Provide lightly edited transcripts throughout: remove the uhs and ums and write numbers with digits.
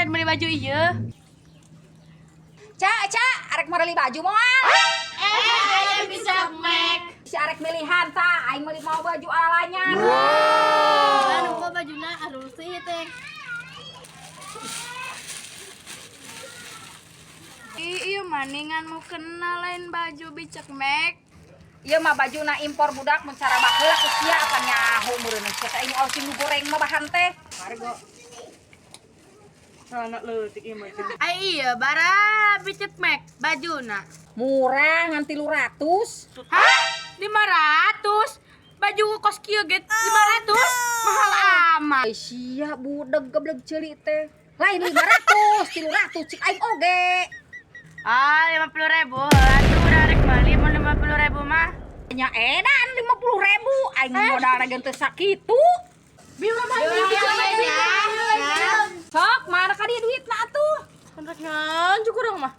Can beli baju ieu. Ca, Ca, arek meuli baju moal? Eh, aya bisa mek. Si arek milihan ta, aing meuli mau baju alanyar. Wow. Anu kok bajuna alus ieu teh. Ih, ieu maningan mau kenal lain baju bicek mek. Ieu mah bajuna impor budak mun cara baheula ku sia apa nyaho meureun sia teh aing sing nu goreng mah bahan teh. Harga. Celana leutik ieu mah jeung. Ai iya bara bicek mek bajuna. Murah ngan 300. Hah? 500? Baju kos kieu ge 500? Mahal amat. Ai sia budeg gebleg ceuli teh. Lain 500, 300 cik aing oge. Ah, 50.000. Atuh udah rek meuli mun 50.000 mah. Nya edan 50.000 aing modal ge teu sakitu. Sok, mana ka dieu duitna atuh? Rek nganjuk urang mah.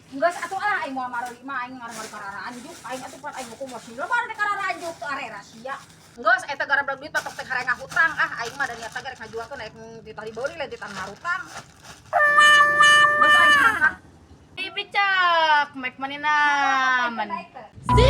Geus atuh ah aing moal mareuli mah aing ngarang kararanjuk aing atuh pan aing kumaha sih lebar rek kararanjuk teu arera sia. Geus eta gara duit patok teh kareng ngahutang ah aing mah da niat teh rek ngajualkeun rek ditah dibeuli lain ditah marutang. Geus aing berangkat. Ih, bicek mek manina man. Si